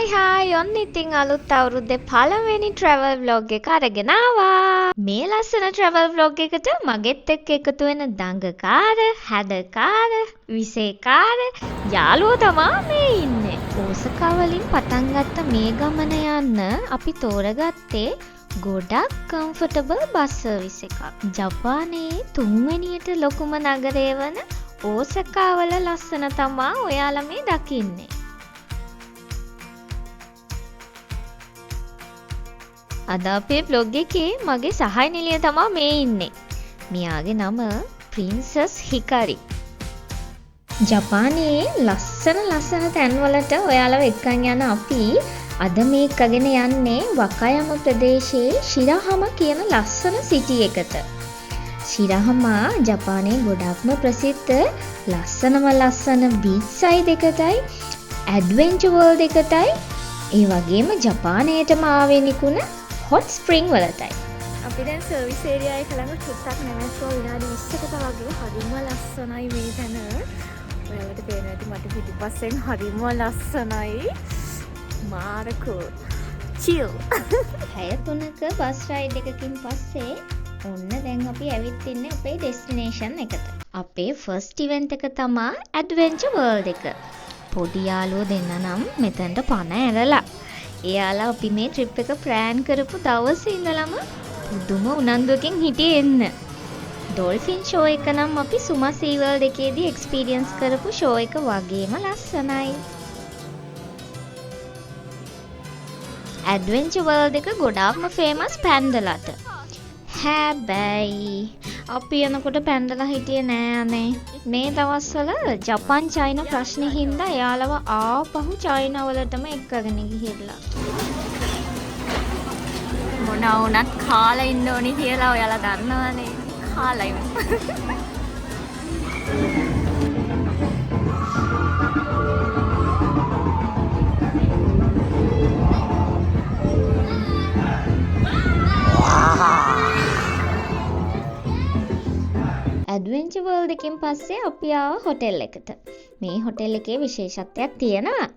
Hi hi, ඔන්න ඉතින් අලුත් අවුරුද්දේ පළවෙනි ට්‍රැවල් ව්ලොග් එක අරගෙන ආවා. මේ ලස්සන ට්‍රැවල් ව්ලොග් එකට මගෙත් එක්ක එකතු වෙන දඟකාර, හැඩකාර, විසේකාර යාළුවෝ තමා මේ ඉන්නේ. ඕසකා වලින් පටන් ගත්ත මේ ගමන යන්න අපි තෝරගත්තේ ගොඩක් කම්ෆර්ටබල් බස් සර්විස් එකක්. ජපානයේ තුන්වෙනියට ලොකුම නගරය වන ඕසකා වල ලස්සන තමා ඔයාලා මේ දකින්නේ. අද අපේ ව්ලොග් එකේ මගේ සහාය නිලිය තමා මේ ඉන්නේ. මෙයාගේ නම ප්‍රින්සස් හිකාරි. ජපානයේ ලස්සන ලස්සන තැන්වලට ඔයාලව එක්කන් යන අපි අද මේ එක්කගෙන යන්නේ වකයම ප්‍රදේශයේ ශිරහම කියන ලස්සන සිටි එකට. ශිරහමා ජපානයේ ගොඩක්ම ප්‍රසිද්ධ ලස්සනම ලස්සන බීච් සයිඩ් එකටයි, ඇඩ්වෙන්චර් වර්ල්ඩ් එකටයි, ඒ වගේම ජපානයේටම ආවේනික වුණ හොට් ස්ප්‍රින්ග් වලටයි. අපි දැන් සර්විස් ඒරියා එක ළඟ චුට්ටක් නැවැත්තුවා විනාඩි 20කට වගේ. හරිම ලස්සනයි මේ තැන. ඔයාලට පේනවා ඇති මට පිටිපස්සෙන් හරිම ලස්සනයි. මාර කූල්. චිල්. පැය 3ක බස් රයිඩ් එකකින් පස්සේ ඔන්න දැන් අපි ඇවිත් ඉන්නේ අපේ ඩෙස්ටිනේෂන් එකට. අපේ ෆස්ට් ඉවෙන්ට් එක තමා ඇඩ්වෙන්චර් වර්ල්ඩ් එක. පොඩි යාළුවෝ දෙන්න නම් මෙතනට පණ ඇරලා. එයාලා අපි මේ ට්‍රිප් එක ප්ලෑන් කරපු දවසේ ඉඳලම පුදුම උනන්දුවකින් හිටියේ එන්න. ඩොල්ෆින් ෂෝ එක නම් අපි සුමා සී වර්ල්ඩ් එකේදී එක්ස්පීරියන්ස් කරපු ෂෝ එක වගේම ලස්සනයි. ඇඩ්වෙන්චර් වර්ල්ඩ් එක ගොඩාක්ම ෆේමස් පැන්ඩලට. හැබැයි අපි යනකොට පැන්ඩලා හිටියේ නෑ අනේ. මේ දවස්වල ජපන් චයිනා ප්‍රශ්නේ හින්දා එයාලව ආපහු චයිනා වලටම එක්කගෙන ගිහිල්ලා. මොනවා වුණත් කාලා ඉන්න ඕනි කියලා ඔයාලා දන්නවනේ. කාලා ඉමු. ඇඩ්වෙන්චර් වර්ල්ඩ් එකෙන් පස්සේ අපි ආවා හොටෙල් එකට. මේ හොටෙල් එකේ විශේෂත්වයක් තියෙනවා.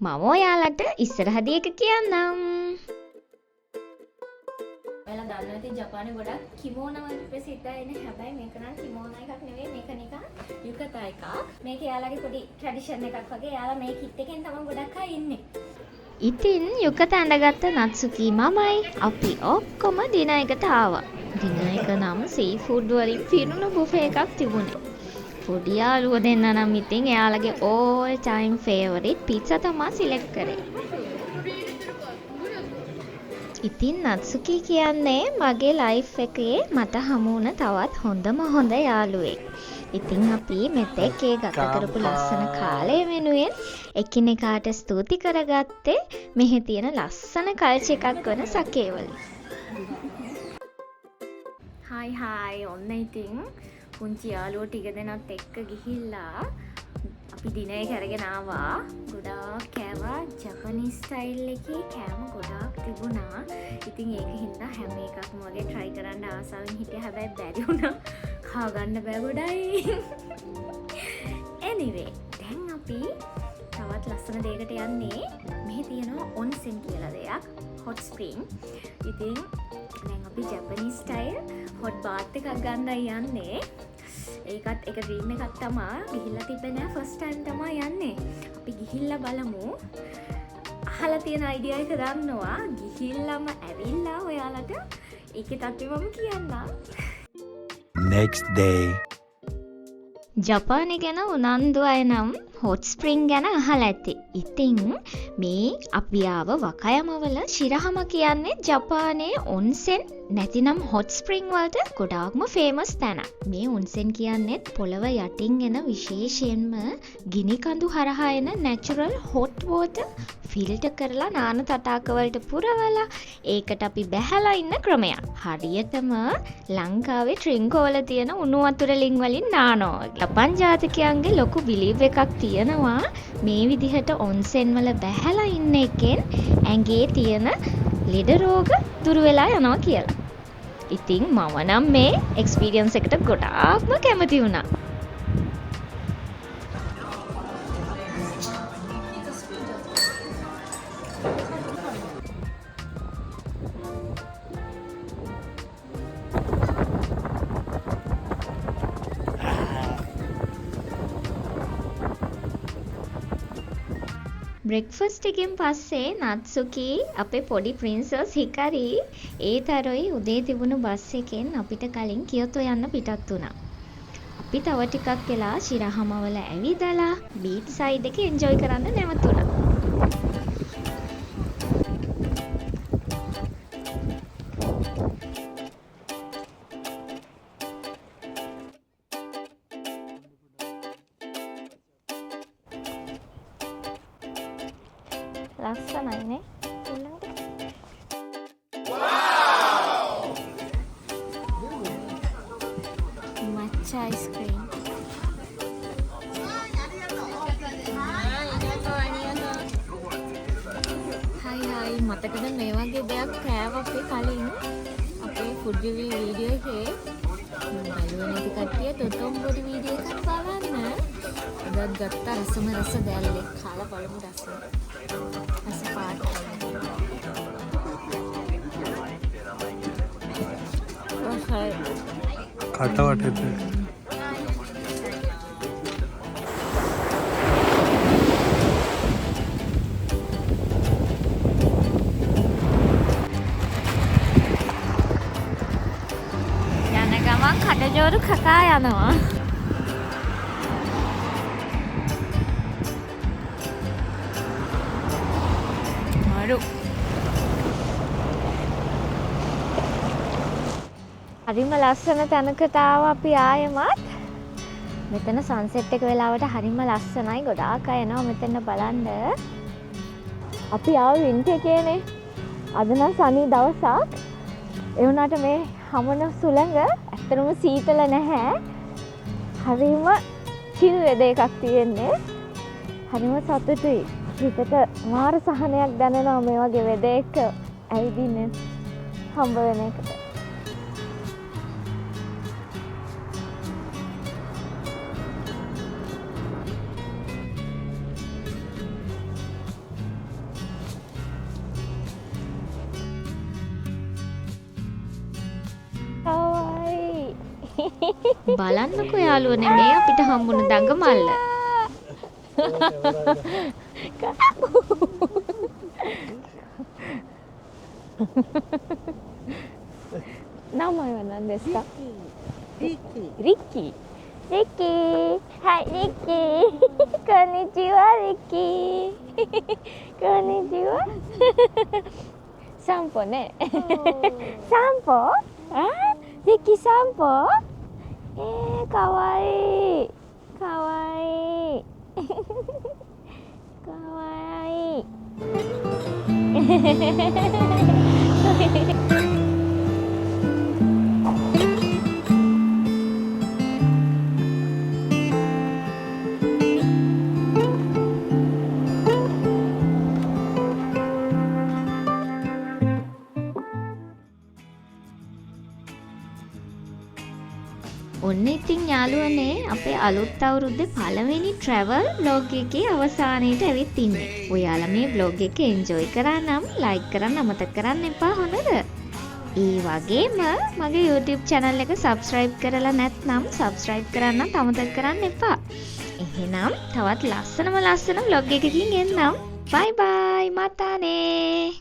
මම ඔයාලට ඉස්සරහදී එක කියන්නම්. ඔයාලා දන්නවා ඇති ජපානේ ගොඩක් කිමෝනා වලට ප්‍රසිද්ධයි නේ. හැබැයි මේක නම් කිමෝනා එකක් නෙවෙයි, මේක නිකන් යුකතා එකක්. මේක එයාලගේ පොඩි ට්‍රැඩිෂන් එකක් වගේ. එයාලා මේ කිට් එකෙන් තමයි ගොඩක් අය ඉන්නේ. ඉතින් යුකතා ඇඳගත්ත නත්සුකි මමයි අපි ඔක්කොම ඩිනර් එකට ආවා. ඩිනර් එක නම් සී ෆුඩ් වලින් පිරුණු බුෆේ එකක් තිබුණේ. පොඩි යාළුවෝ දෙන්න නම් ඉතින් එයාලගේ ඕල් ටයිම් ෆේවරිට් පිට්සා තමා සිලෙක්ට් කරේ. ඉතින් නත්සුකි කියන්නේ මගේ ලයිෆ් එකේ මට හමු වුණ තවත් හොඳම හොඳ යාළුවෙක්. ඉතින් අපි මෙතෙක් ඒ ගත කරපු ලස්සන කාලය වෙනුවෙන් එකිනෙකාට ස්තුති කරගත්තේ මෙහි තියෙන ලස්සන කල්චර් එකක් වන සකේ වලින්. හායි හායි, ඔන්න ඉතින් පුංචි යාළුවෝ ටික දෙනත් එක්ක ගිහිල්ලා අපි ඩිනර් එක අරගෙන ආවා. ගොඩාක් කෑවා. ජපනීස් ස්ටයිල් එකේ කෑම ගොඩාක් තිබුණා. ඉතින් ඒක හින්දා හැම එකක්ම වගේ try කරන්න ආසාවෙන් හිටියා. හැබැයි බැරි වුණා. කා ගන්න බෑ ගොඩයි. Anyway, දැන් අපි තවත් ලස්සන දෙයකට යන්නේ. මෙහි තියෙනවා ඔන්සෙන් කියලා දෙයක්, හොට් ස්ප්‍රින්ග්. ඉතින් දැන් අපි ජපනීස් ස්ටයිල් හොට් බාත් එකක් ගන්නයි යන්නේ. ඒකත් එක ඩ්‍රීම් එකක් තමා. ගිහිල්ලා තිබ්බේ නෑ, ෆස්ට් ටයිම් තමා යන්නේ. අපි ගිහිල්ලා බලමු. අහලා තියෙන අයිඩියා එක දන්නවා. ගිහිල්ලාම ඇවිල්ලා ඔයාලට ඒකේ තත්ත්වය මම කියන්නම්. Next day. ජපානය ගැන උනන්දු අය නම් හොට් ස්ප්‍රින්ග් ගැන අහලා ඇති. ඉතින් මේ අපි ආව වකයමවල ශිරහම කියන්නේ ජපානයේ ඔන්සෙන් නැතිනම් හොට් ස්ප්‍රින්ග් වලට ගොඩාක්ම ෆේමස් තැනක්. මේ ඔන්සෙන් කියන්නේත් පොළව යටින් එන විශේෂයෙන්ම ගිනි කඳු හරහා එන නැචරල් හොට් වෝටර් ෆිල්ටර් කරලා නාන තටාක වලට පුරවලා ඒකට අපි බැහැලා ඉන්න ක්‍රමයක්. හරියටම ලංකාවේ ට්‍රින්කෝ වල තියෙන උණු වතුර ලිං වලින් නානවා වගේ. ජපන් ජාතිකයන්ගේ ලොකු බිලීව් එකක් තියෙනවා මේ විදිහට ඔන්සෙන් වල බැහැලා ඉන්න එකෙන් ඇඟේ තියෙන ලෙඩ රෝග දුර වෙලා යනවා කියලා. ඉතින් මම නම් මේ එක්ස්පීරියන්ස් එකට ගොඩාක්ම කැමති වුණා. බ්‍රෙක්ෆාස්ට් එකෙන් පස්සේ නත්සුකි, අපේ පොඩි ප්‍රින්සස් හිකරි, ඒතරොයි උදේ තිබුණු බස් එකෙන් අපිට කලින් කියොතෝ යන්න පිටත් වුණා. අපි තව ටිකක් වෙලා ශිරහමවල ඇවිදලා බීච් සයිඩ් එක එන්ජොයි කරන්න නැවතුණා. ලස්සනයි නේ ඊළඟට. මච්චා අයිස්ක්‍රීම්. හයි හයි, මතකද මේ වගේ දෙයක් කෑව අපි කලින් අපේ ෆුඩ් රිවිව් වීඩියෝ එකේ? බැලුවේ නැති කට්ටිය ඩොටොම්බොඩි වීඩියෝ එකක් බලන්න. අදත් ගත්ත රසම රස දැල්ලේ කාලා බලමු. රස රස පාට රසයි. කට වටේට. යන ගමන් කටජෝරු කකා යනවා. මරු. හරිම ලස්සන තැනකට ආවා අපි ආයෙමත්. මෙතන සන්සෙට් එක වෙලාවට හරිම ලස්සනයි. ගොඩාක් අය එනවා මෙතන බලන්න. අපි ආවේ වින්ටර් එකේනේ. අද නම් සනි දවසක්. ඒ වුණාට මේ හමන සුළඟ ඇත්තටම සීතල නැහැ. හරිම චිල් වෙද එකක් තියෙන්නේ. හරිම සතුටුයි. හිතට මාර සහනයක් දැනෙනවා මේ වගේ වෙද එක ඇවිදින්න හම්බ වෙන එකට. කවයි. බලන්නකෝ යාළුවනේ, මේ අපිට හම්බුණු දඟමල්ල. 名前は何ですか？リッキー。リッキー。リッキー。はい、リッキー。こんにちは、リッキー。こんにちは。散歩ね。散歩？あ？リッキー散歩？かわいい。かわいい。かわいい。 ඔන්න ඉතින් යාළුවනේ, අපේ අලුත් අවුරුද්දේ පළවෙනි ට්‍රැවල් ව්ලොග් එකේ අවසානයට ඇවිත් ඉන්නේ. ඔයාලා මේ ව්ලොග් එක එන්ජොයි කරා නම් ලයික් කරන්න අමතක කරන්න එපා හොඳද? ඒ වගේම මගේ YouTube channel එක subscribe කරලා නැත්නම් subscribe කරන්නත් අමතක කරන්න එපා. එහෙනම් තවත් ලස්සනම ලස්සන ව්ලොග් එකකින් එන්නම්. බයි බයි, またね.